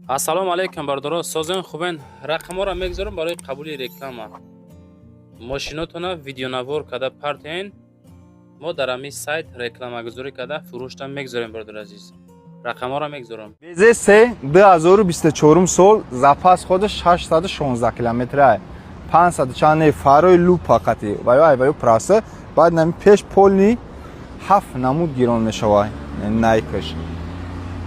Ассалому алайкум, бародаро, созен, хубен? Рақамҳоро мегузорам барои қабули реклама. Мошинотона видеонавор карда партиен, мо дар ҳамин сайт рекламагузорӣ карда, фурӯшта мегузорем. Бародари азиз, рақамҳоро мегузорам. БЗ 2024 сол, запас ходаш 616 километр, 500 чанд не, фарои лупа қати ваё ай ваё праса. Баъд нами пеш полный ҳафт намуд гирон мешавад. Найкаш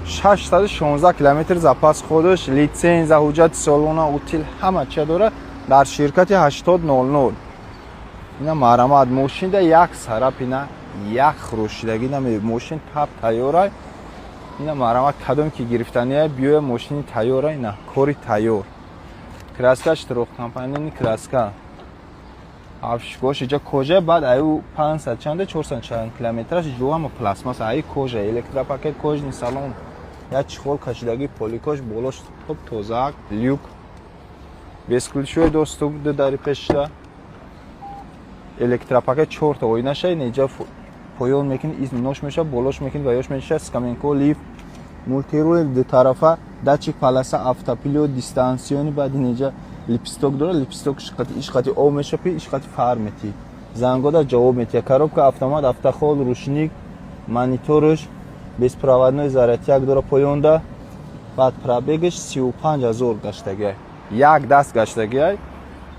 616 километр запас ходаш, литсензия, ҳуҷҷати солона, утил, ҳама чия дора, дар ширкати 8000. Ина марҳамат, мошинда як сарапина, як хурӯшидагӣ наме, мошин тап тайёрай. Ина марҳамат, кадом ки гирифтания, биёя, мошини тайёра, ина кори тайёр. Краска четырёхкомпонентный краска, обшивкош иҷа кожа. Баъд аю 500 чанда, 400 чанд километраш иҷо ҳама пластмасса, ай кожа, электропакет, кожаный салон, як чехол кашидагӣ, поликош болош топ тозаак, люк, бесключевой доступ, ду дари пешта, электропакет, чорта оинаша. Ина иҷа поён мекунӣ, изнош меша, болош мекунӣ ва ёш меша, скаменко, лифт, мультируль дутарафа, датчик полоса, автопилот дистанционный. Баъд инҷа лепесток дора, лепесток ишқати об мешапи, ишқати фар мети, зангода ҷавоб метия. Коробка автомат, автохолд, ручник, мониторш, беспроводной зарядник дора поёнда. Баъд пробегаш 35 000 гаштагиай, як даст гаштагиай.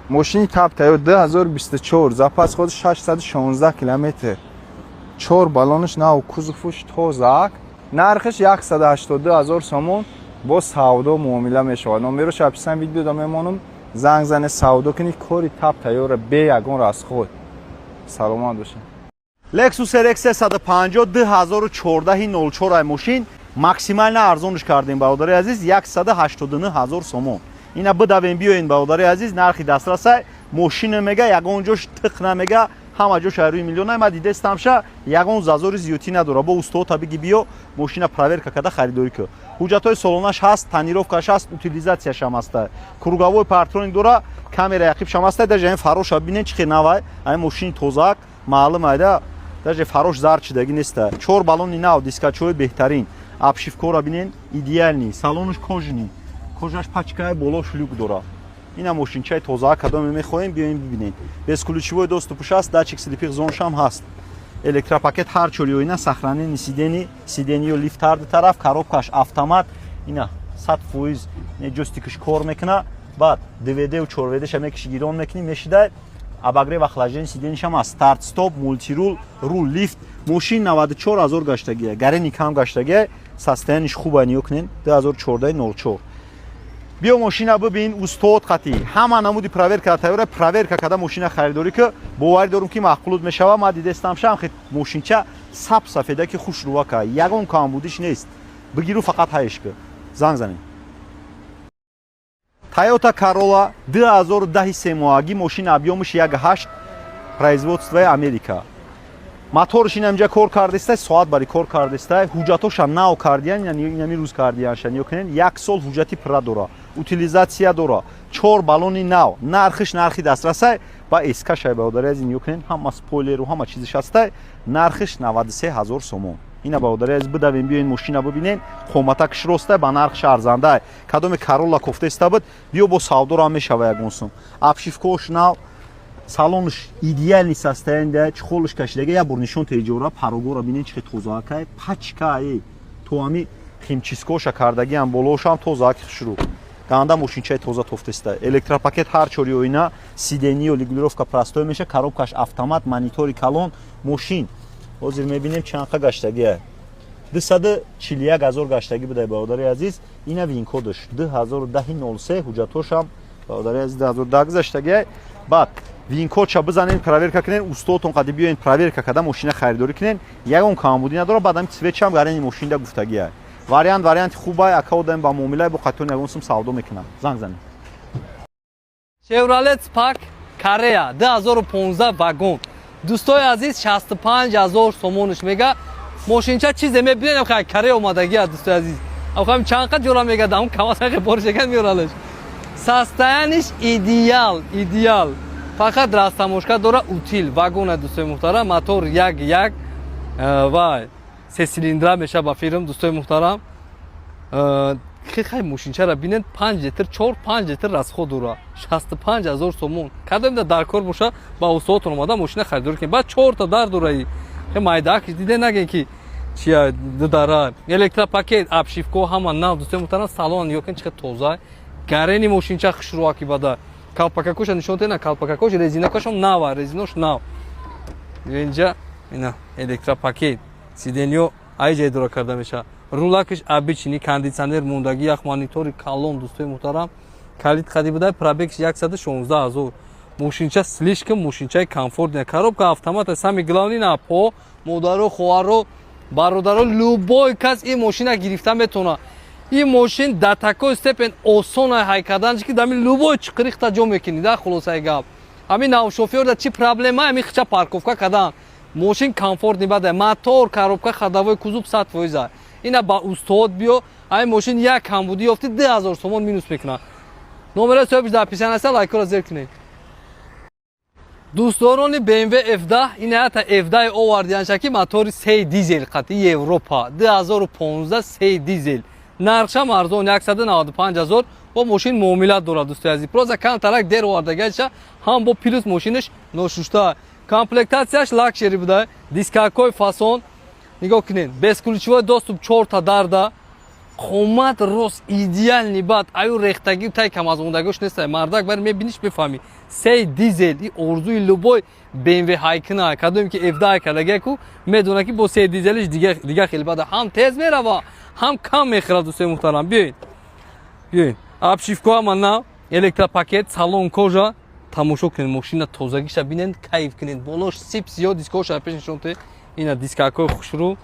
Мошини тап тайёр, 2024, запас ход 616 километр, чор баллонаш нав, кузовуш тозаак. Нархаш 182 ҳазор сомон, бо савдо муомила мешавад. Номерош описание видео да мемонам, занг зане, савдо кунӣ. Кори тап тайёра, бе ягон расход. Саломат бошед. Lexus RX 350, 2014 04 ай мошин, максимально арзонш кардем, бародари азиз, 189 ҳазор сомон. Ина бидавем, биёен, бародари азиз, нархи дастрасай. Мошина мега, ягон ҷош тиқ намега, ҳама ҷош рӯи миллион. Ма дидестамша, ягон зазори зиётӣ надора. Бо устота биги, биё, мошина проверка карда, харидорӣ кӯ. Ҳуҷҷатҳои солонаш ҳаст, тонировкаш ҳаст, утилизатсияшам ҳаста, круговой парктроник дора, камера яқибшам ҳаста. Даже ин фароша бинен, чӣ хел навай, айн мошини тозаак, маълум айда, даже фарош зард шидагӣ неста. Чор баллони нав, дискачои беҳтарин, обшивкора бинен, идеальный, салонаш кожаный, кожаш пачкаи, болош люк дора. Ина мошинчаи тозаа, кадоме мехоҳем, биёем, бибинед. Бесключевой доступш ҳаст, датчик слепых зоншам ҳаст, электропакет ҳар чори оина, сохранение сидений, сидению лифт ҳар ду тараф, коробкаш автомат, ина 100% ҷойстикш кор мекуна. Баъд двд чорвдша мекиши, гирон мекунӣ, мешидай, обогрев, охлаждение сиденьишам аст, старт стоп, мультирул, рул лифт. Мошин 94 ҳазор гаштагия, гарени кам гаштагия, состояниш хуба. Ниё кунен, 2014 04. Биё, мошина бибин, устод қатӣ ҳама намуди проверка тайёра, проверка карда, мошина харидорӣ ки, боварӣ дорум, ки маъқулут мешава. Ма дидестам, шам хе мошинча саб сафеда ки хушрувака, ягон камбудиш нест. Бигиру, фақат ҳаеш ки, занг занем. Тойота Corolla 2010 семоҳагӣ мошин, объёмаш 1,8, производствои Америка. Моторш инамҷа кор кардестай, соат бари кор кардестай, ҳуҷҷатоша нав кардиян, инами рӯз кардиянша. Ниё кунен, як сол ҳуҷҷати пурра дора, утилизатсия дора, чор баллони нав. Нархиш нархи дастрасай ба эскашай, бародари азиз. Ниё кунен, ҳама спойлеру ҳама чизиш ҳастай. Нархиш 93 ҳазор сомон. Ина, бародари азиз, бидавем, биёен, мошина бибинен, қоматакш ростай, ба нархш арзандай. Кадоме Каролла кофтаиста буд, биё, бо савдорам мешава ягон сум. Обшивкош нав, салонш идеальный состояние, чехолш кашидага. Як бор нишон теҷора, парогора бинен, чӣ тозаакай, пачкае, то ҳами химчисткоша кардагиам, болошам тозаак, хушрӯ, ганда мошинчаи тоза тофтеста. Электропакет ҳар чори оина, сиденьё регулировка простой меша, коробкаш автомат, монитори калон. Мошин ҳозир мебинем чанқа гаштагия, 241 000 гаштагӣ будай, бародари азиз. Ина винкодаш 2010 03, ҳуҷҷатошам, бародари азиз, 2010 гузаштагия. Баъд винкодша бизанен, проверка кунен, устодтон қади биёен, проверка карда, мошина харидорӣ кунен, ягон камбудӣ надора. Баъд ами цветшам гарени мошинда гуфтагия. Вариант, варианти хубай, ака, одам ба муомилаи бо қатиён ягон сум савдо мекунам, занг занем. Chevrolet Spark, Корея, 2015, вагон. Дӯстои азиз, 65 ҳазор сомониш мега. Мошинча чизе мебинем, хай, Корея омадагия, дӯстои азиз. Ахам чанд ҷора мега, дам камасахе боршекан меоралаш. Состояниш идеал, идеал. Фақат растаможка дора, утил, вагона, дӯстои муҳтарам, мотор 1,1 ва се цилиндра меша ба фирм, дӯстои муҳтарам. Хай, мошинчара бинед, 5 литр, 4-5 литр расход дора, 65 ҳазор сомон. Кадом дар кор боша, ба устодотон омада мошина харидорӣ кунед. Баъд чорта дар дораи майдаак диде, нагем ки чия дудара. Электропакет, обшивко ҳама нав, дӯстои муҳтарам. Салон нигоҳ кунед, чӣ қадр тоза, гарени мошинча хушрӯаки бада. Калпакакоша нишон тена, калпакакош, резинакашон нава, резинош нав. Инҷа ина электропакет, сиденьё айҷа идора карда мешавад, рулакаш обычный, кондитсионер мондагӣ, як монитори калон, дӯстои муҳтарам. Калит қади буда, пробегш 116 ҳазор. Мошинча слишком мошинчаи комфортная, коробка автомата. Самый главный, на по модаро, хоҳаро, бародаро, любой кас ин мошина гирифта метавонад. Ин мошин до такой степень осона ҳай карданш, ки дами любой чиқирихта ҷо мекунӣ. Да, хулосаи гап, ҳамин навшофёрда чӣ проблема, ҳамин хича парковка кардан. Мошин комфортный бада, мотор, коробка, ходовой, кузов 100%. Ина ба устод биё, ҳамин мошин як камбудӣ ёфти, 2000 сомон минус мекунад. Номера соҳибш дар описание аста, лайкора зер кунед. Дӯстдорони BMW F10, ин ята F10 овардианша, ки мотори се дизел қати Европа, 2015, се дизел, нархшам арзон, 195 ҳазор. Бо мошин муомилат дорад, дӯстои азиз, просто камтарак дер овардагаша ҳам бо плюс мошинаш ношушта. Комплектатсияш лакшери буда, дискакҳои фасон нигоҳ кунед, бесключевой доступ, чорта дарда, қомат рост, идеальный. Баъд аю рехтагӣ тай камазмондагиш неста, мардак бар мебиниш, мефаҳмӣ. Сей дизел и орзуи любой BMW ҳайкина. Кадоме ки F10 ҳай кардагику, медона, ки бо сей дизелиш дига хеле бада, ҳам тез мерава, ҳам кам мехӯрад. Дӯстои муҳтарам, биёед, биёед. Обшивко ҳама нав, электропакет, салон кожа. Тамошо кунед мошина, тозагиша бинед, кайф кунед. Болош сип сиё, дискоша пеш нишон те. Ина дискакҳои хушрӯ,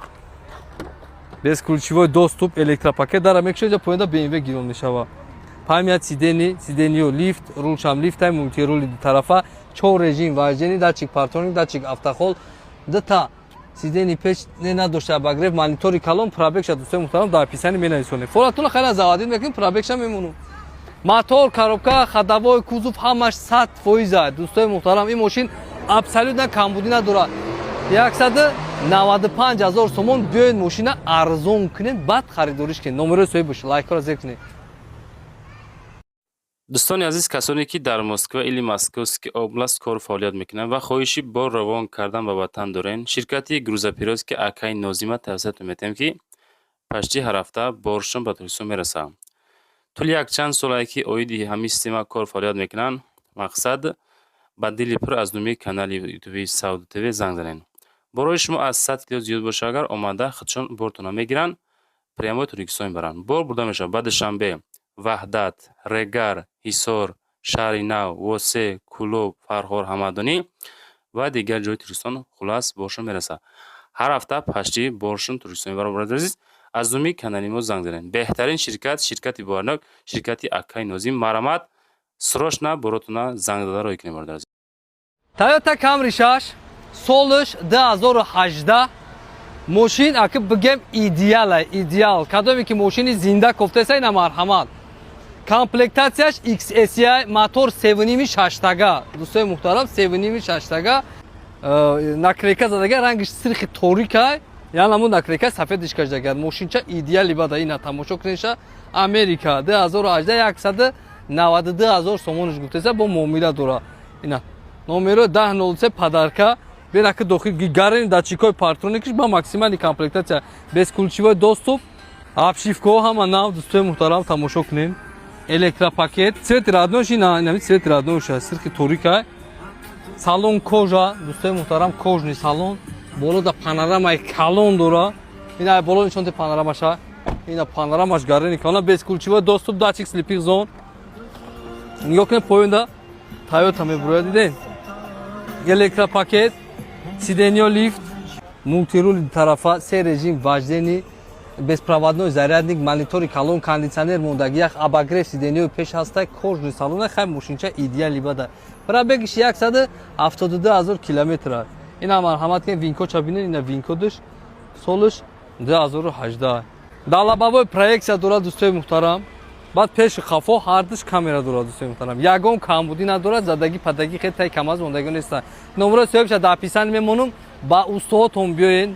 бесключевой доступ, электропакет, дара мекушед, поинда BMW гирон мешава. Память сидений, сиденьё лифт, рулшам лифтай, мультирули дутарафа, чор режим вождения, датчик парктроник, датчик автохолд, дута сиденьи пеш не надошта, обогрев, монитори калон. Пробегша, дӯстои муҳтарам, дар описание менависонем. Форатуна хайра заводить мекунем, пробегша мемонум. Мотор, коробка, ходовой, кузов ҳамаш 100%. Дӯстои муҳтарам, ин мошин абсолютно камбудӣ надорад. 195 ҳазор сомон. Биёед, мошина арзон кунед, баъд харидориш кунед. Номерои соҳиб, лайкҳоро зер кунед. Дӯстони азиз, касоне ки дар Москва или Московский область кору фаъолият мекунанд ва хоҳиши бор равон кардан ба ватан дорен, ширкати грузоперевозки акаи Нозима тавсиятон метиҳем, ки почти ҳар ҳафта боршон ба Тоҷикистон мерасад. Тӯли якчанд солае ки оиди ҳамин система кор фаъолият мекунанд. Мақсад, ба дили пур аз номи канали ютуби Савдо ТВ занг занед. Борои шумо аз 100 кило зиёд бошад агар, омада худшон бортонро мегиранд, прямой Тоҷикистон мебаранд. Бор бурда мешавад ба Душанбе, Ваҳдат, Регар, Ҳисор, Шаҳри Нав, Восе, Кӯлоб, Фархор, Ҳамадонӣ ва дигар ҷойи Тоҷикистон. Хуллас, боршон мерасад. Ҳар ҳафта почти боршон Тоҷикистон мебаранд. Бародари азиз, аз номи канали мо занг занед. Беҳтарин ширкат, ширкати боварнок, ширкати акаи Нозим. Марҳамат, срочно боротона занг зада роҳӣ кунед, бародари азиз. Toyota Camry 6, солш 2018. Мошин аки бигем, идеала, идеал. Кадоме ки мошини зинда кофтеса, ина марҳамат. Комплектатсияш XSI, мотор 3,5 шаштага. Дӯстои муҳтарам, 3,5 шаштага, наклейка задага, рангиш сирхи торикай, яъне ҳамун наклейка сафедиш кашдага. Мошинча идеали бада. Ина тамошо кунеша. Америка, 2018, 192 ҳазор сомониш гуфтеса, бо муомила дора. Ина номеро 1003, подарка бераки дохил, гарен, датчикҳои парктроникиш, ба максимальный комплектация, бесключевой доступ, обшивкаҳо ҳама нав. Дӯстои муҳтарам, тамошо кунем. Электропакет, цвети роднойш, ина инами цвети роднойш, сирхи торика. Салон кожа, дӯстои муҳтарам, кожаный салон. Боло да панорамаи калон дора. Ина боло нишонте панорамаша. Ина панорамаш гарени калон, бесключевой доступ, датчик слепых зон. Нигоҳ кунед, поёнда Тойота мебурояд, диден. Электропакет, сиденьё лифт, мультирул тарафа, се режим вождения, беспроводной зарядник, монитори калон, кондитсионер мондагӣ, як обогрев сиденьёи пеш ҳаста, кожаный салона. Хай, мошинча идеали бада. Пробегиш 172 ҳазор километр. Ина марҳамат кунед, вин-кодша бинед, ина вин-кодш, солш 2018. Дар лобовой проекция дорад, дӯстои муҳтарам. Баъд пеши қафо ҳардуш камера дорад, дӯстои муҳтарам. Ягон камбудӣ надорад, задагӣ падагӣ хел тай камаз мондагӣ нестанд. Номерои соҳибша дар описание мемонам, ба устоҳотон биёед,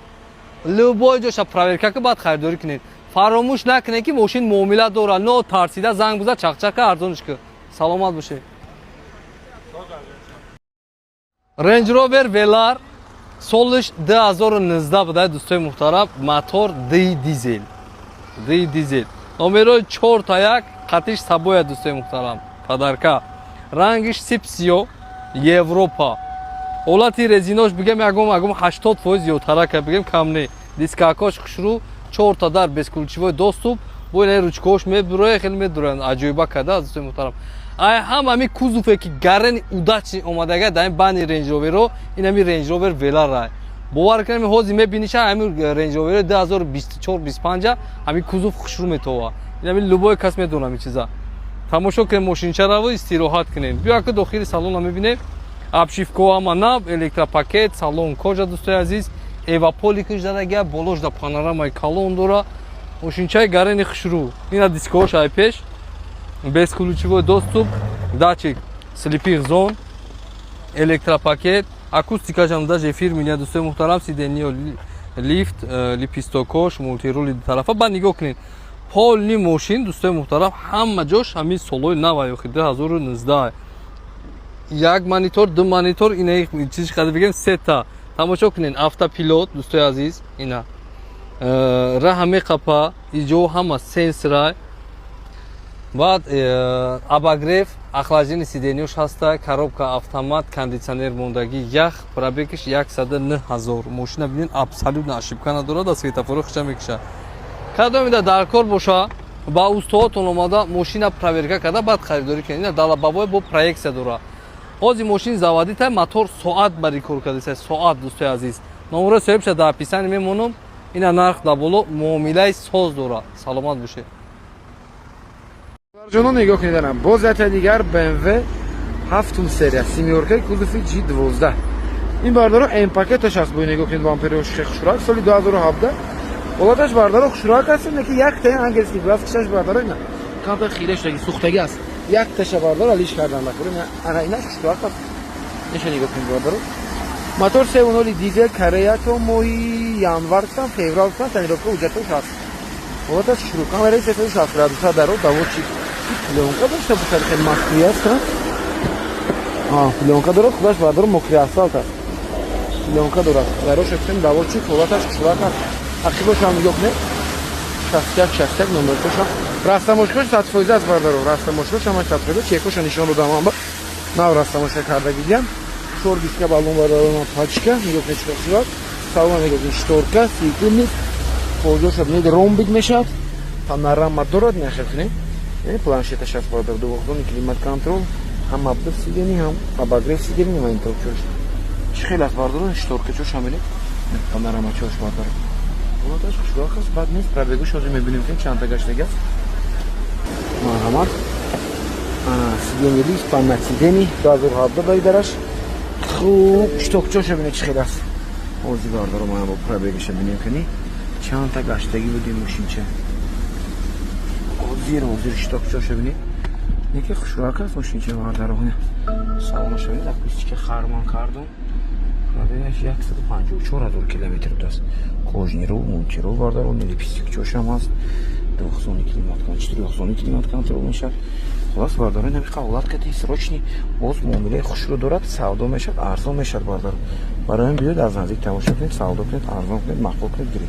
любой ҷоша проверка ки, баъд харидорӣ кунед. Фаромӯш накунед, ки мошин муомила дорад. Но тарсида занг биза, чақчака арзониш ки. Саломат бошед. Range Rover Velar солиш 2019 буда, дӯстои муҳтарам, мотор D дизел. D дизел. Номерои 4 та 1 қатиш сабоя, дӯстои муҳтарам. Подарка. Рангиш сип-сиё, Европа. Ҳолати резинош бигем, ягон 80% зиёдтарака бигем, кам не. Дискакош хушрӯ, чорта дар бесключевой доступ, бо ина ручкаош мебуроя, хеле медуроянд, аҷоиба карда, дӯстои муҳтарам. Ай ҳама ҳами кузове ки гарени удачный омадага дар ин бани Range Rover, ин ҳами Range Rover Velar ай. Бовар кунем, ҳозир мебиниша ҳами Range Rover 2024 25 ҳами кузов хушрӯ метова. Ин ҳами любой кас медонам ин чиза. Тамошо кунем мошинчараво, истироҳат кунем. Биё, ки дохили салона мебинем. Обшивко ҳама нав, электропакет, салон кожа, дӯстои азиз, эва поликш дадага, болош да панорамаи калон дора. Мошинчаи гарени хушрӯ. Ина дискош ай пеш, бесключевой доступ, датчик слепых зон, электропакет, акустикашам даже фирменная, дӯстои муҳтарам, сиденье лифт, лепестокош, мультирули тарафа. Ба нигоҳ кунед, полный мошин, дӯстои муҳтарам, ҳама ҷош ҳамин солҳои нав, охи 2019. Як монитор, ду монитор, ина чизи қадр бигем, сета. Тамошо кунед, автопилот, дӯстои азиз, ина раҳа меқапа, иҷо ҳама сенсора, баъд обогрев, охлаждение сиденьёш ҳаста, коробка автомат, кондитсионер мондагӣ, ях. Пробегиш 109 000. Мошина бинед, абсолютно ошибка надорад, аз светофоро хиша мекиша. Кадомида дар кор боша, ба устоҳотон омада, мошина проверка карда, баъд харидорӣ кунед. Ина далабабой бо проекция дора. Ҳозир мошин заводита, мотор соат бари кор кардаса, соат, дӯстои азиз. Номерои соҳибша дар описание мемонам. Ина нарх дар боло, муомилаи соз дора. Саломат бошед. Ҷонон, нигоҳ кунед, боз якта дигар BMW ҳафтум серия, семёркаи, кузови G12. Ин, бардоро, М пакеташ аст. Бо нигоҳ кунед, бамперош хеле хушрак, соли 2017. Ҳолаташ, бардоро, хушрак аст, ки якта ангельский глаз кишаш, бардоро, ина камтар хира шудаги, сӯхтагӣ аст. Якташа, бардоро, алиш кардан накор. Ана инаш хушрак аст. Неша нигоҳ кунед, бардоро, мотор 3,0 дизел, Корея, то моҳи январ гуфтам, феврал гуфтам, тонировка, ҳуҷҷатош ҳаст. Ҳолаташ хушрӯ, камераи 360 градуса даро, доводчик, плёнка дошта бошад, хеле махфӣ аст. Плёнка дорад худаш, бардоро, мокрый асфалт аст, плёнка дорад. Дароша гуфтем, доводчик, ҳолаташ хушрак аст. Ақибошам нигоҳ кунед, 61 61 номеркоша, растаможкош 100% аст, бардаро, растаможкош ҳамаш 100%. Чекоша нишон додам, ама нав растаможка карда гидям. Чор диска, баллон, бардаро, пачка. Нигоҳ кунед, чӣ хушрак. Салона нигоҳ кунед, шторка, светильник, поҷоша бинед, ромбик мешавад, панорама дорад. Нахел кунед, яъне планшеташ аст, бардар, двухзонный климат контроль, ҳам обдув сиденье, ҳам обогрев сиденье ва интор. Чош чӣ хел аст, бардор, шторка чош ҳам бинед, панорама чош, бардар, ҳолаташ хушрак аст, бад нест. Пробегуш ҳозир мебинем, ки чандта гаштаги аст. Марҳамат, сиденье лифт, память сидений, 2017 байдараш. Хуб, штокчоша бинед, чӣ хел аст. Ҳозир, бардаро, ман бо пробегиша бинем, кани чандта гаштагӣ буди мошинча. Ҳозир, ҳозир штокчоша бинед, неки хушрак аст мошинча, бардаро. Салонаша бинед, акустика Харман Кардон. Пробегаш 154 000 километр будааст. Кожаный руль, мультируль, бардаро, лепестокчошам ҳаст, двухзонный климат, четырёхзонный климат контроль мешавад. Хулас, бардаро, инамиқа ҳолат кати срочный, боз муомилаи хушрӯ дорад, савдо мешавад, арзон мешавад, бардаро. Барои ин биёед, аз наздик тамошо кунед, савдо кунед, арзон кунед, маъқул кунед, гиред.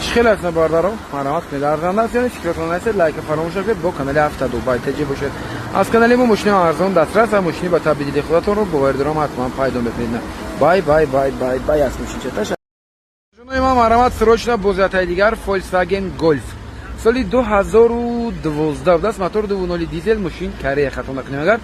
Чӣ хел аст, бардаро? Марҳамат кунед, арзанда аст ё фикратон насед, лайка фаромӯш накунед, бо канали ҳафта Дубай таҷи бошед. Аз канали мо мошини арзон дастрас ва мошини ба табъи дили худатонро, боварӣ дорам, ҳатман пайдо мекунед. Бай бай бай бай бай аст мошинча. Ҷонои ман, марҳамат, срочно боз ятаи дигар Volkswagen Golf, соли 2012 будааст, мотор 2,0 дизел, мошин Корея, хато накунем агар.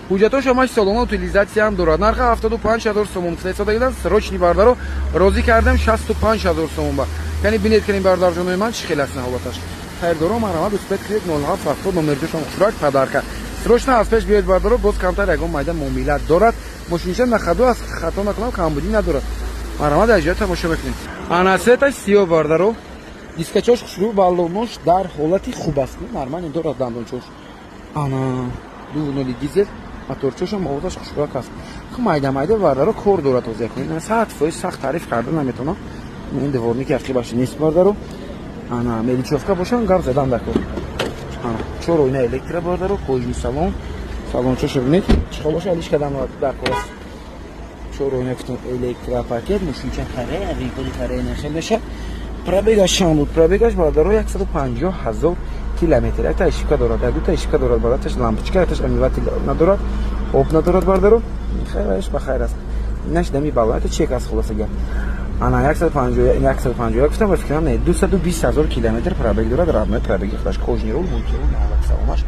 Ҳуҷҷатош ҳамаш солона, утилизатсияам дорад. Нарха 75 ҳазор сомон содагидан. Срочный, бардаро, розӣ кардам 65 ҳазор сомон ба. Яъне бинед кунем, бародарҷонои ман, чӣ хел аст ҳолаташ. Хайрдоро, марҳамат, успеть кунед, 07 70 номерҷошон хушрак, подарка. Срочно аз пеш биёед, бардаро, боз камтар ягон майда муомилат дорад. Мошинча на ходу аст, хато накунам, камбудӣ надорад. Марҳамат, аз ҷоя тамошо мекунем. Ана сеташ сиё, бардаро, дискачош хушрӯ, баллонош дар ҳолати хуб аст, нормально дорад дандончош. Ана 2,0 дизел, моторчошам ҳолаташ хушрӯак аст. Майда майда, бардаро, кор дорад. Ҳозир кунед, 100% сахт таъриф карда наметавонам. Ин дворники ақибаш нест, бардаро. Ана мелочёвка бошам, гап задан дакор. Ана чор оина электро, бардаро, кожаный салон. Салончоша бинед, чӣ хел боша, алиш кардам дар кор аст. Чор оина гуфтам, электропакет. Мошинча Корея, винкоди Корея нахел меша. Пробегаш чанд буд? Пробегаш, бардаро, 150 ҳазор километр. Якта ошибка дорад, як дута ошибка дорад, бараташ лампочка, якташ омыватель надорад, об надорад, бардаро. Хайраш ба хайр аст, инаш дами балата чек аст. Хулоса гап, ана 150, 151 гуфтам, ба фикрам, не, 220 ҳазор километр пробег дорад. Родной пробеги худаш. Кожаный руль, мультируль, навак салонаш,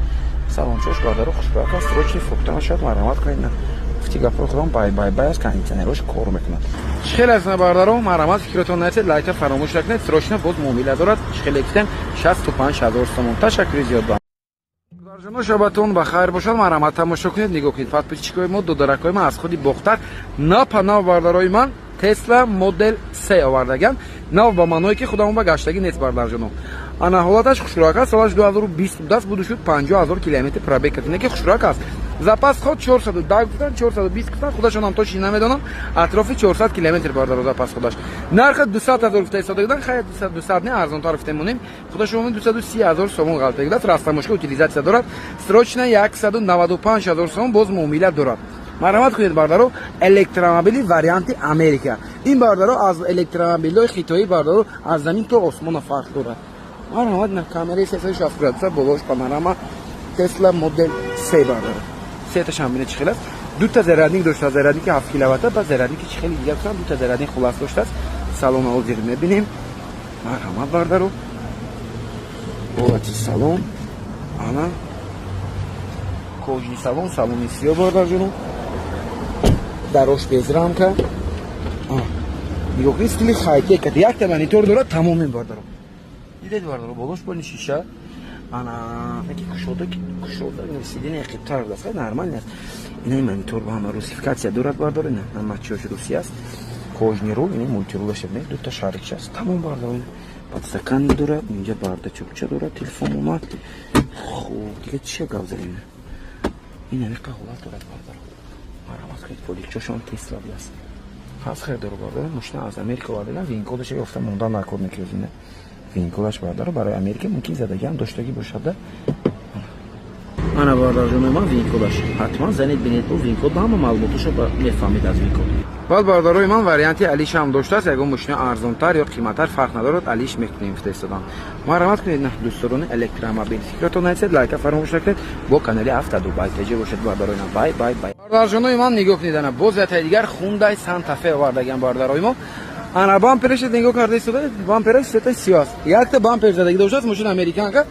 салончош, бардаро, хушбак аст. Срочный фурӯхта мешавад, марҳамат кунед. Гуфти гапро худам, бай бай бай аст. Кондиционерош кор мекунад. Чӣ хел аст, бардаро? Марҳамат, фикротон нарасед, лайка фаромӯш накунед. Срочно боз муомила дорад. Чӣ хеле гуфтем, 65 ҳазор сомон. Ташаккури зиёд ба барҷоно, шабатон ба хайр бошад. Марҳамат, тамошо кунед, нигоҳ кунед. Подписчикои мо, додаракои ман, аз худи Бохтар напанав, бардарои ман, Тесла Модел 3 овардаган. Нав ба маъное ки худамон ба гаштагӣ нест, бардарҷоно. Ана ҳолаташ хушрӯяк аст. Солаш 2020 будааст, буду шуд, 50 ҳазор километр пробег кард. Ине ки хушрӯяк аст. Запас ход 410 гуфтан, 420 гуфтан, худашонам точно намедонам, атрофи 400 километр, бардаро, запас ходаш. Нархи 200 ҳазор гуфта истода будан. Хайр, 200, 200 не, арзонтар гуфтем, монем. Худашон 230 ҳазор сомон ғалта гудааст. Растамошка, утилизация дорад. Срочно 195 ҳазор сомон, боз муомила дорад. Марҳамат кунед, бардаро. Электромобили варианти Америка ин, бардаро, аз электромобилҳои хитоӣ, бардаро, аз замин то осмона фарқ дорад. Марҳамат, на камераи 360 градуса, болош панорама. Тесла Модел 3, бардаро, сеташам бинед, чӣ хел аст. Дута зарядник доштааст, зарядники 7 киловатта ба зарядники чӣ хели дига гуфтам, дута зарядник хулас доштааст. Салона ҳозир мебинем. Марҳамат, бардаро, ҳолати салон. Ана кожаный салон, салони сиё, бардарҷоно, дарош без рамка. Нигоҳ кунед, стили хайтек, якта монитор дорад, тамомин, бардаро. Дидед, бардаро, болош бони шиша. Ана яки кушода, кушода, сиденье қибтар аст, нормально аст. Инаи монитор ба ҳама русификация дорад, бардаро, ина ҳама чиёш русӣ аст. Кожаный руль, ини мультирулаша бинед, дута шарикча аст, тамом, бардаро. Подстаканник дорад, инҷа бардачокча дорад, телефон омад. Хуб, дига чия гап задем? Ин ҳамиқа ҳолат дорад, бардаро. Марҳамат кунед, поликчошон Тесла будааст. Ҳаст хеле бардаро. Мошина аз Америка овардаган, винкодаш ёфта мондан накор мекӯзина. Винкодаш, бардаро, барои Америка мумкин задагиам доштагӣ бошада. Ана, бардарҷонои ман, винкодаш ҳатман занед, бинед, бо винкод ба ҳама маълумоташо мефаҳмед аз винкод. Баъд, бардарои ман, варианти алишам доштааст. Ягон мошина арзонтар ё қиматтар фарқ надорад, алиш мекунем, гуфта истодан. Марҳамат кунед, на дӯстдорони электромобил, фикратон нарасед, лайка фаромӯш накунед. Бо канали Автодубай теҷа бошед, бардарои ман. Бай бай бай, бардарҷонои ман, нигоҳ кунед. Ана боз ятаи дигар Хундай Сантафе овардагиам, бардарои мо. Ана бампераш нигоҳ карда истода, бампераш сета сиё аст, якта бампер задагӣ доштааст. Мошина американка,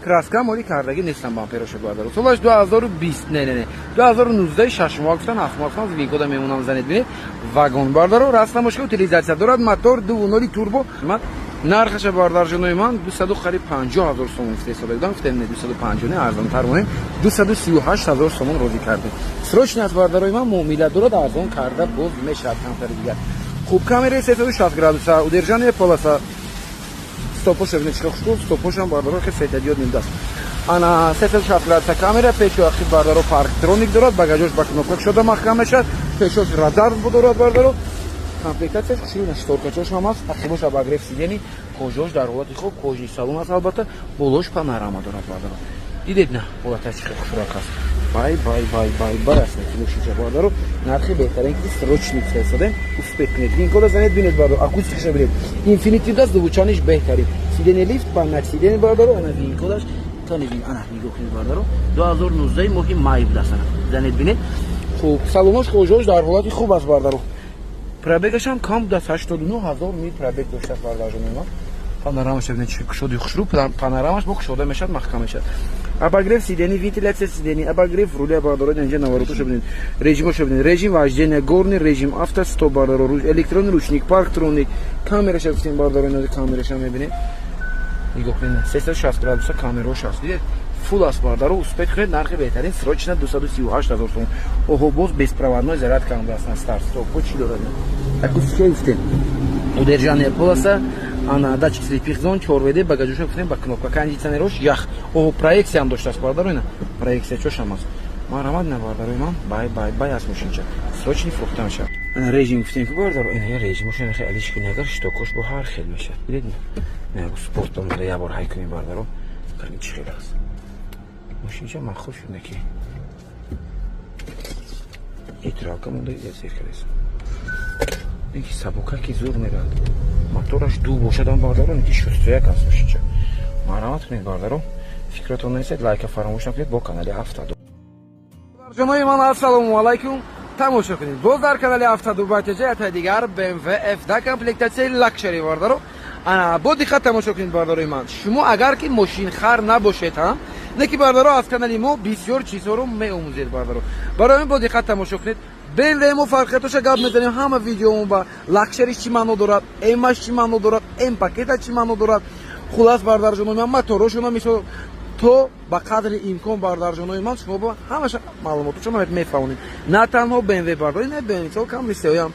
краска моли кардагӣ нестам бампероша, бардаро. Солаш 2020, не, не, не, 2019, 6 моҳ гуфтан, 7 моҳ гуфтан, винкода мемонам, занед, бинед. Вагон, бардаро, растамошка, утилизация дорад, мотор 2.0 турбо. Нархаша, бардарҷонои ман, дусаду қариб 50 ҳазор сомон гуфта истода будам. Гуфтем, не, 250 не, арзонтар монем, 238 ҳазор сомон розӣ кардем. Срочно аст, бардарои ман, муомила дорад, арзон карда боз мешавад камтари дигар. Хуб, камераи 360 градуса, удержание полоса, стопоша бинед, чӣ хушкул стопошам, бардаро, хе светодиод нимдаст. Ана 360 градуса камера, пешу ақиб, бардаро, парктроник дорад, багажош ба кнопка шуда маҳкам мешавад, пешош радар дорад, бардаро. Комплектацияш хушрӯ, шторкачош ҳам аст, ақибош обогрев сидений, кожош дар ҳолати хуб, кожаный салон аст, албатта, болош панорама дорад, бардаро. Дидед, на ҳолаташ чӣ хел хушрак аст. Бай бай бай бай бай аст мошинча, бардаро. Нархи беҳтарин ки срочный фиристодем, успеть кунед, винкода занед, бинед, бардаро, акустикаша бинед, Инфинити даст, звучаниш беҳтарин, сиденье лифт ба сиденье, бардаро. Ана винкодаш тани вин, ана нигоҳ кунед, бардаро, 2019 моҳи май будааст. Ана занед, бинед. Хуб, салонош, кожош дар ҳолати хуб аст, бардаро. Пробегашам кам будааст, 89 ҳазор мил пробег доштааст, бардарҷони ман. Панорамаш бинед, чӣ кушоди хушрӯ, панорамаш бо кушода мешавад, маҳкам мешавад. Обогрев сидений, вентиляция сидений, обогрев руля, бардаро. Инҷа наворотошо бинед, режимошо бинед: режим вождения горный, режим авто стоп, бардаро, электронный ручник, парктроник. Камераша гуфтем, бардаро, ино камераша мебинед, нигоҳ кунед, 360 градуса камерош аст. Дидед, фул аст, бардаро. Успеть кунед, нархи беҳтарин, срочно 238 ҳазор сомон. Оҳо, боз беспроводной зарядка ам даст, старт стоп чӣ дорад, акустика гуфтем, удержание полоса, ана датчик слепых зон, 4 ВД, багажоша гуфтем ба кнопка, кондиционерош ях. Оҳо, проекция ҳам доштааст, бардаро, ина проекция чошам аст. Марҳамат, на, бародарои ман, бай, бай, бай аст. Мошинча срочный фурӯхта мешавад. Режим гуфтем, ки бародаро, ина режим мошина хеле алиш кунӣ, агар щиток ош бо ҳар хел мешавад. Дидед, не, спорт омада, як бор ҳай кунӣ, бародаро, чӣ хел аст мошинча. Ман хуш шуда, ки нейтралка монда, зер кардест, ки сабука, ки зур мерад. Мотораш ду бошадам, бародаро, ки 61 аст мошинча. Марҳамат кунед, бародаро, фикратон нестед, лайка фаромӯш накунед. Бо канали ҳафтаду Ҷонои ман, ассалому алайкум. Тамошо кунед, боз дар канали ҳафтаду байтаҷа ятаи дигар BMW F10 комплектатсияи лакшери. Бардаро, ана, бо диққат тамошо кунед, бардарои ман. Шумо агар ки мошинхар набошед ҳам, не ки, бардаро, аз канали мо бисёр чизҳоро меомӯзед, бардаро. Барои ҳамин бо диққат тамошо кунед. BMW мо фарқиятоша гап мезанем ҳама видеомо ба лакшериш чӣ маъно дорад, М-аш чӣ маъно дорад, М пакета чӣ маъно дорад. Хулас, бардарҷонои ман, моторошона мисол то ба қадри имкон, бардарҷонои ман, шумо ба ҳамаша маълумотошо мефаҳмонем. На танҳо BMW, бардори, не, BMW, мисол, Камри сеоям,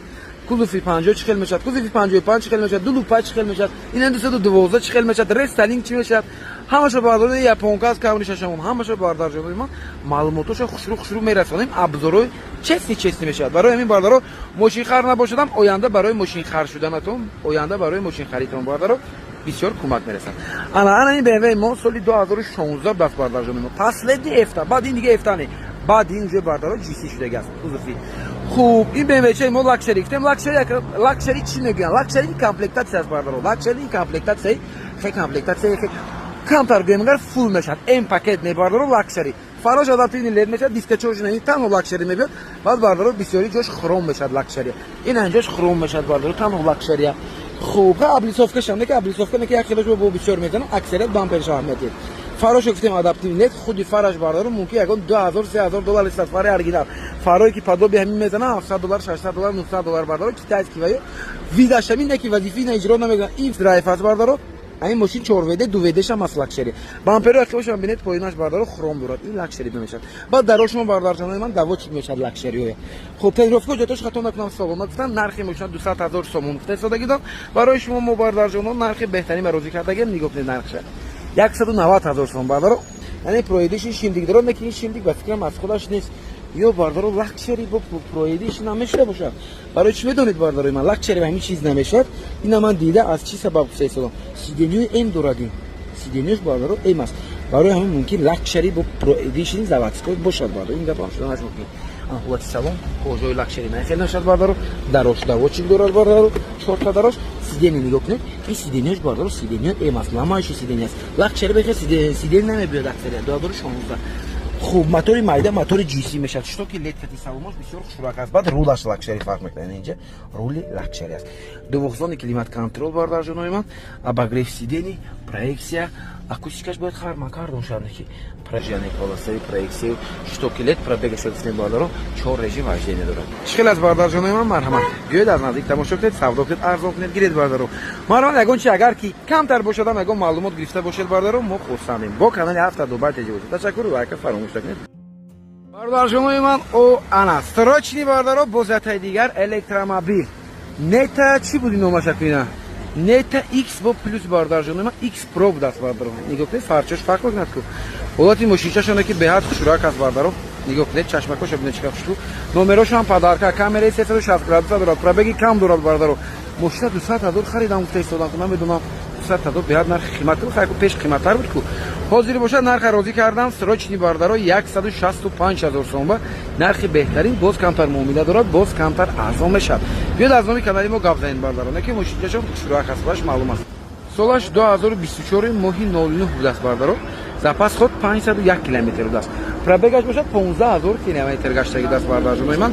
кузови 50 чӣ хел мешавад, кузови 55 чӣ хел мешавад, дулупа чӣ хел мешавад, ина 212 чӣ хел мешавад, рестайлинг чӣ мешавад, ҳамаша, бардори, японка аз Камри шашамон, ҳамаша, бардарҷонои ман, маълумотоша хушрӯ хушрӯ мерасонем. Обзор ои честный, честный мешавад. Барои ҳамин, бардаро, мошинхар набошадам, оянда барои мошинхар шуданатон, оянда барои мошинхаритон, бардаро, бисёр кӯмак мерасад. Ана, ана ин BMW мо соли 2016 даст, бардарҷонои мо, последний F10. Баъд ин дига F10 не, баъд ин уже, бардаро, GC шудаги аст кузови. Хуб, ин BMW мо лакшери гуфтем. Лакшери, лакшери чӣ мегӯянд? Лакшери комплектатсия аст, бардаро. Лакшери комплектатсияи хе, комплектатсияи хе камтар гӯем, агар фул мешавад, М пакет мебардаро. Лакшери фарош адаптивный LED мешавад, дискачошина танҳо лакшери мебиёд. Баъд, бардаро, бисёри ҷош хром мешавад лакшери, ин ҷош хром мешавад, бардаро, танҳо лакшерия. Хуб, облицовка шам неки, облицовка неки, як хелаш бо бисёр мезанам, аксарият бамперша аҳамият. Фарошо гуфтем, адаптивный LED, худи фараш, бардаро, мумкин ягон 2000, 3000 доллар истад фари оригинал. Фарое ки подобие ҳамин мезана, 700 доллар, 600 доллар, 900 доллар, бардаро, китайский ва видаш ҳамин неки вазифаи на иҷро намекунад. Ин драйв аст, бардаро. Ин мошин 4 ВД, 2 ВД шам аст лакшери. Бамперо ақибашам бинед, поинаш, бардаро, хром дорад, ин лакшери мешавад. Баъд дарошмо, бардарҷонои ман, доводчик мешавад лакшериоя. Хуб, тонировка ҳуҷҷатош хато накунам, салона гуфтан, нархи мошина 200 ҳазор сомон гуфта истодагӣ додам. Барои шумо мо, бардарҷонон, нархи беҳтарин ба розӣ кардагем. Нигоҳ кунед нархша, 190 ҳазор сом, бардаро. Яъне Pro Edition шилдик дорад, лекин ин шилдик ба фикрам аз худаш нест. Ё, бардаро, лакшери бо Pro Edition намешуда бошад. Барои чӣ медонед, бардарои ман, лакшери ба ҳамин чиз намешавад? Ина ман дида, аз чӣ сабаб гуфта истодам? Сиденьои М дорад, ин сиденьош, бардаро, М аст. Барои ҳамин мумкин лакшери бо Pro Edition заводской бошад, бардаро. Ин гапам шуданаш мумкин. Ҳолати салон кожа и лакшери нахел нашад, бардаро. Дарош доводчик дорад, бардаро, чорта дарош. Сиденье нигоҳ кунед, ин сиденьош, бардаро, сиденьо М аст, ламающий сиденье аст. Лакшери бехел сиденье намебиёд аксарият. 2016. Хуб, мотори майда, мотори GC мешавад, щитоки LED кати, салонаш бисёр хушрак аст. Баъд рулаш лакшери фарқ мекунад, инҷа рули лакшери аст. Двухзонный климат-контроль, бардарҷонои ман, обогрев сидений, проекция, акустикаш бояд Харман Кардон шавад, ки яъне полосаи проекция, щитоки LED. Пробег аша гуфтем, бардаро, чор режим вождения дорад. Чӣ хел аст, бардарҷонои ман? Марҳамат, биёед, аз наздик тамошо кунед, савдо кунед, арзон кунед, гиред, бардаро. Марҳамат, ягон чи агар ки камтар бошадам, ягон маълумот гирифта бошед, бардаро, мо хурсандем. Бо канали ҳафта дубай теҷи бошед. Ташаккур, лайка фаромӯш накунед, бародарҷонои ман. О, ана, срочный, бардаро, боз ятаи дигар электромобил Нета. Чӣ буди номаша куина? Нета X бо плюс, бародарҷонои ман, X Pro будааст, бардаро. Нигоҳ кунед, фарчош фарқ мекунад ку. Ҳолати мошинчашоне ки беҳад хушрак аст, бардаро. Нигоҳ кунед, чашмакоша бинед, чӣ хушрӯ. Номерошам подарка, камераи 360 градуса дорад, пробеги кам дорад, бардаро. Мошина 200 ҳазор харидам гуфта истодам, намедонам, 200 ҳазор беҳад нархи қимат. Хайку пеш қиматтар буд ку, ҳозир бошад нарха розӣ кардам. Срочный, бардаро, 165 ҳазор сом ба нархи беҳтарин. Боз камтар муомила дорад, боз камтар арзон мешавад. Биёд, аз номи канали мо гап занед, бардаро. Не ки мошинчашон хушрӯак аст, баш маълум аст. Солаш 2024, моҳи 09 будааст, бардаро. Запас ход 501 километр будааст, пробег аш бошад 15 ҳазор километр гаштаги будааст, бардарҷонои ман.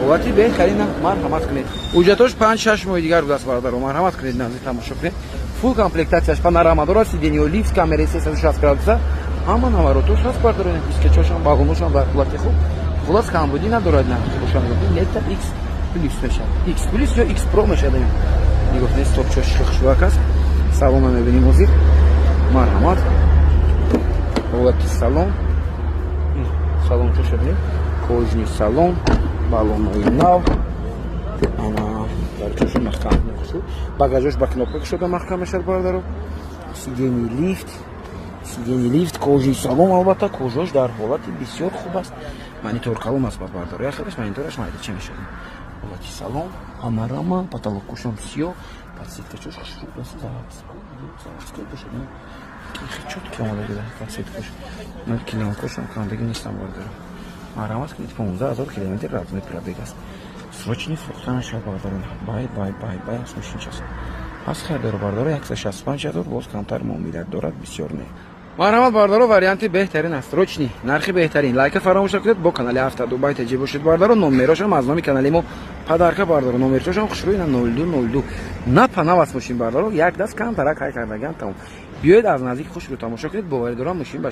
Ҳолати беҳтарина, марҳамат кунед. Ҳуҷҷатош 5-6 моҳи дигар будааст, бардаро. Марҳамат кунед, наздик тамошо кунед. Фул комплектатсияш, панорама дорад, сиденье лифт, камераи 360 градуса, ҳама наворотош ҳаст, бардаро. Дискачошам, балоношам дар ҳолати хуб. Хулас, камбудӣ надорад. Бошам, Нета X плюс мешавад, X плюс ё X Pro мешавад. Нигоҳ кунед, стопчош хушвак аст. Салона мебинем ҳозир. Марҳамат, ҳолати салон, салончоша бинед, кожаный салон, балонои нав, ана дарчоша маҳкам, багажош ба кнопка кушода маҳкам мешавад, бародаро. Сиденье лифт, сиденье лифт, кожаный салон, албатта, кожа ш дар ҳолати бисёр хуб аст. Монитор калон аст, бардаро, як хелаш монитораш майда чӣ мешавад. Ҳолати салон, панорама, потолокушам сиёҳ, подсветкачош хушрӯ аст, заводской бошад, чётки омадаги подсветкаш. Клеёнкошам кандагӣ нестам, бардаро. Марҳамат кунед, 15 000 километр родной пробег аст. Срочный фурӯхта нашавад, бардаро. Бай, бай, бай, бай аст мошинчас. Ҳаст хайрдоро, бардаро, 165 000, боз камтар муомилат дорад, бисёр не. Марҳамат, бардаро, варианти беҳтарин аст, срочный, нархи беҳтарин. Лайка фаромӯш накунед, бо канали Ҳафта Дубай теҷи бошед, бардаро. Номерошам аз номи канали мо подарка, бардаро. Номерчошам хушрӯ ина 02 02 на панав аст мошин, бардаро. Як даст камтарак ҳай кардагиан, тамом. Биёед, аз наздик хушрӯ тамошо кунед, боварӣ дорам, мошин ба